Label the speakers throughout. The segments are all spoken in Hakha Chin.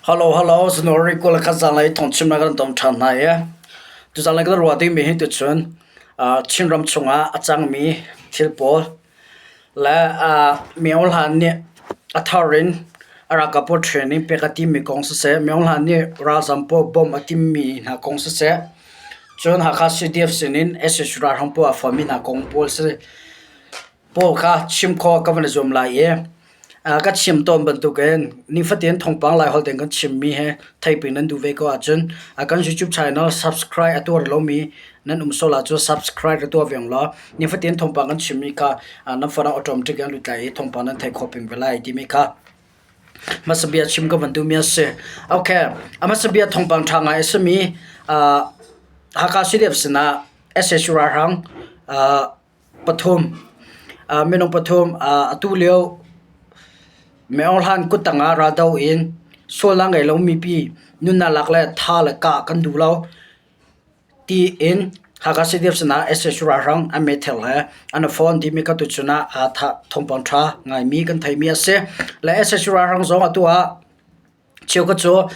Speaker 1: Hello, hello, January 21 zanlei thawngchimnak kan tong ṭhan hna i tuzanlei kan ruah dingmi hi tuchun Chinram chungah a cangmi thil pawl le Myo Hlan nih a thar in a ralkap pawl training pek a timmi kong siseh, Myo Hlan nih ralzam pawl bawmh a timmi hna kong siseh, cun Hakha CDF sinin sac ralhrang pawl a foimi hna kong pawl si. Pawl kha chim khawh ka van i zuam lai i ka chim tawn bantukin nifatin thawngpang Laiholh tein kan chimmi hi theihpi nan duh ve ko ahcun kan YouTube channel subscribe a tuah lomi nan um sual ahcun subscribe ka tuah ve law nifatin thawngpang kan chimmi kha nan phone ah automatic in lut lai i thawngpang nan theih khawh peng ve lai timi kha hmasa bia chim ka van duhmi a si. Okay, a hmasa bia thawngpang ṭha ngai a simi Hakha CDF sinah sac ralhrang Pathum, minung pathum atu lio Myo Hlan kuttang ah raldoh in sualnak ngei lo mipi nunnak lak le tha le kah kan duh lo tiin Hakha CDF sinah sac ralhrang an meithal he an i fon timi kha tuchun ah thawngpang ṭha ngaimi kan theimi a si. Le sac ralhrang zong atu ah Cheukhat cu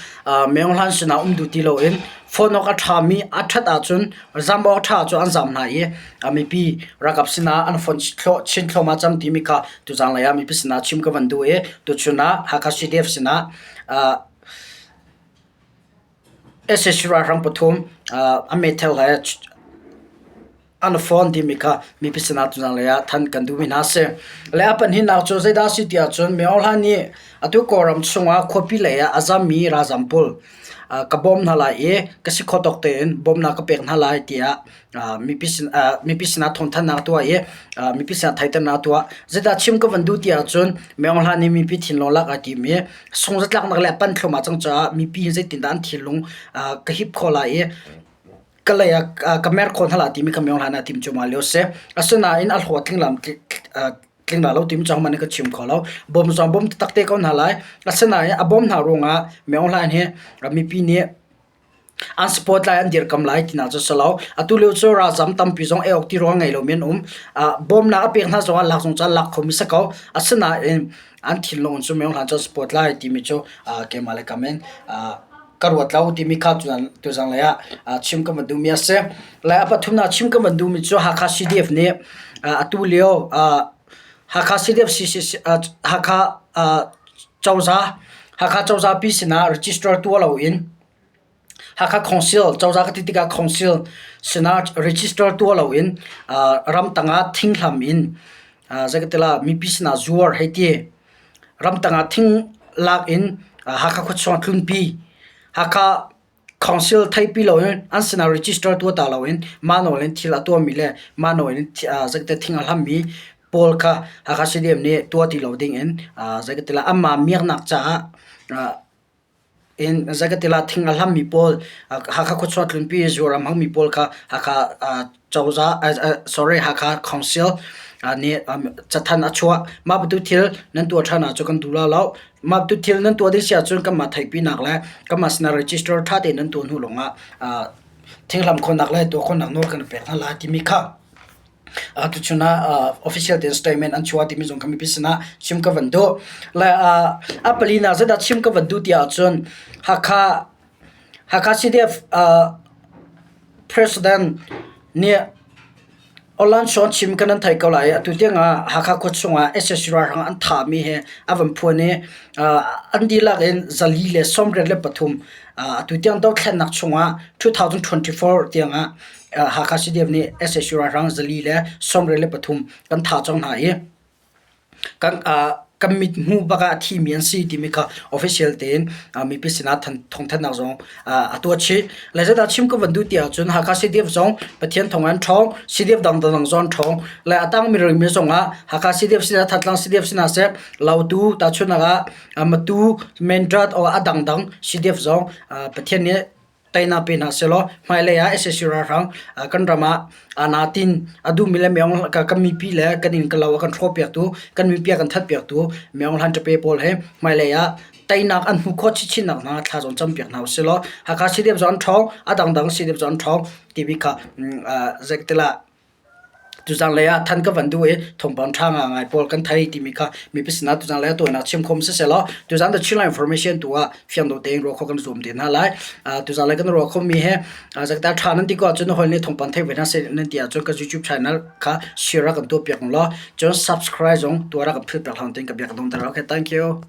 Speaker 1: Myo Hlan sinah um duh ti loin phone awk a ṭhami a ṭhat ahcun zam awk a ṭha ahcun an zam hna i mipi ralkap sinah an phone chin thluahmah cang timi kha tuzaan lei ah mipi sinah chim ka van duh i tuchun ah Hakha CDF sinah sac ralhrang pathum an meithal he an fawn timi kha mipi sinah tuzanlei ah thanh kan duhmi hna a si. Le a pahnihnak cu zeidah a si ti ahcun Myo Hlan nih atu Kawlram chungah khuapi lei ah a zammi ralzam pawl ka bawm hna lai i ka si khawh tawk tein bawmhnak ka pek hna lai tiah mipi sin mipi sinah thawngthanhnak a tuah i mipi sinah theihternak a tuah. Zeidah chim ka van duh ti ahcun Myo Hlan nih mipi thinlung lak aa tim i sungzatlaknak le a panh thluahmah cang caah mipi hi zeitindah an thinlung ka hip khawh lai i ka lei ah ka mer khawh hna lai timi kha Myo Hlan ah tim cuahmah lio a si. Asinain a hlawh tling lam tling la lo timi cu ahohmanh nih ka chim kho lo. Bawm zong bawm taktak te ko hna lai. Asinain a bawm hna ruangah Myo Hlan hi mipi nih an support lai an dirkam lai tinak cu si lo. Atu lio cu ralzam tampi zong ei awk ti ruang ngei lomi an um. Bawmnak a pek hna zongah lak zong cu an lak khomi si ko. Asinain an thinlung cu Myo Hlan cu an support lai timi cu keimah le kam in ka ruat lo timi kha tuzang lei ah chim ka van duhmi a si. Le a pathumnak chim ka van duhmi cu Hakha CDF nih atu lio Hakha CDF Hakha cozah Hakha cozah pi sinah register tuah loin Hakha Council cozah ka ti tikah Council sinah register tuah loin ramtang ah thinghlam in zeikatila mipi sinah zuar hei ti. Ramtang ah thing lak in Hakha khuachung ah tlunpi. Hakha Council theihpi loin an sinah register tuah ta loin mah nawl in thil a tuahmi le mah nawl in zeikati thing a hlammi pawl kha Hakha CDM nih tuah ti lo ding in zeikatila anmah miaknak caah In zeikatila thing a hlammi pawl Hakha khuachuah tlunpi zuar a hmangmi pawl kha Hakha cozah sorry Hakha Council nih cathanh a chuah. Mah bantuk thil nan tuah ṭhan ahcun kan duh lai lo. Mah bantuk thil nan tuah ding si ahcun kanmah theihpinak le kanmah sinah register ṭha tein nan tuah hnu lawngah thinghlam khawhnak le tuah khawhnak nawl kan pek hna lai timi kha Tuchun ah official tein statement an chuah timi zong kha mipi sinah chim ka van duh. Le a palinak zeidah chim ka van duh ti ahcun Hakha Hakha CDF President nih online show chim kan nan thei ko lai i atu tiangah Hakha khua chungah sac ralhrang an thahmi hi a van phuan i an dihlak in 483 atu tiang dothlennak chungah 2024 tiangah Hakha CDF nih sac ralhrang 423 kan thah cang hna i kan kan mithmuh bak ah a thimi an si timi kha official tein mipi sinah thawngthanhnak zong a tuah chih. Le zeidah chim ka van duh ti ahcun Hakha CDF zong Pathian thawng an ṭhawng, CDF dangdang zong an ṭhawng. Le a tangmi rimi zong ah Hakha CDF sinah Thantlang CDF sinah seh Lautu tahchunhnak ah Matu, Mendrat or a dangdang CDF zong Pathian nih teinak pe hna sehlaw hmailei ah sac ralhrang kan ram ah aa tin a duhmi le Myaung kan mipi le kan inn kan lo a kan hrawhpiaktu kan mipi a kan thatpiaktu Myaung Hlan Ṭape pawl he hmailei ah teinak an hmuh khawh chinchin nakhnga thla zong campiak hna usih law Hakha CDF zong an ṭhawng a dangdang CDF zong an ṭhawng timi kha zeitilah. Tuzan lei ah than ka van duh i thawngpang ṭha ngai pawl kan thei timi kha mipi sinah tuzan lei ah tuan ah chim khom siseh tuzan the Chinland information tu ah fiang deuh tein ruah khawh kan zuam te hna lai. Tuzan lei kan ruah khomi hi zakta ṭha nan ti ko ahcun hoi nih thawngpang thei ve hna seh nan ti ahcun kan YouTube channel kha share ah kan tuah piak law cun subscribe zong tuah rak kan philh piak hlah tein ka bia ka dong ter. Okay, thank you.